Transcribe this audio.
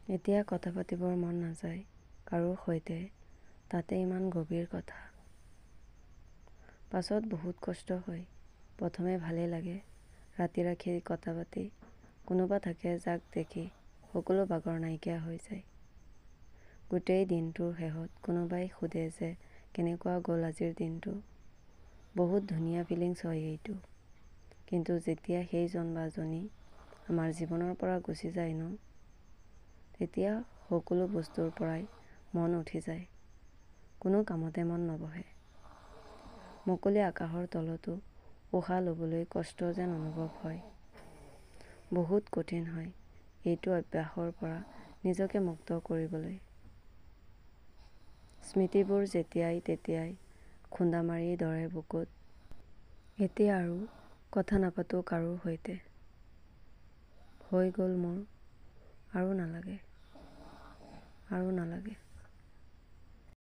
এতিয়া কথা পাতিবৰ মন নাযায় কাৰো সৈতে, তাতে ইমান গভীৰ কথা। পাছত বহুত কষ্ট হয়। প্ৰথমে ভালেই লাগে ৰাতি ৰাতি কথা পাতি। কোনোবা থাকে যাক দেখি সকলো ভাগৰ নাইকিয়া হৈ যায়। গোটেই দিনটোৰ শেষত কোনোবাই সোধে যে কেনেকুৱা গ'ল আজিৰ দিনটো। বহুত ধুনীয়া ফিলিংছ হয় এইটো। কিন্তু যেতিয়া সেইজন বা জনী আমাৰ জীৱনৰ পৰা গুচি যায় ন, তেতিয়া সকলো বস্তুৰ পৰাই মন উঠি যায়। কোনো কামতে মন নবহে। মুকলি আকাশৰ তলতো উশাহ ল'বলৈ কষ্ট যেন অনুভৱ হয়। বহুত কঠিন হয় এইটো অভ্যাসৰ পৰা নিজকে মুক্ত কৰিবলৈ। স্মৃতিবোৰ যেতিয়াই তেতিয়াই খুন্দা মাৰি ধৰে বুকুত। এতিয়া আৰু কথা নাপাতো কাৰো সৈতে। হৈ গ'ল মোৰ, আৰু নালাগে, আৰু নালাগে।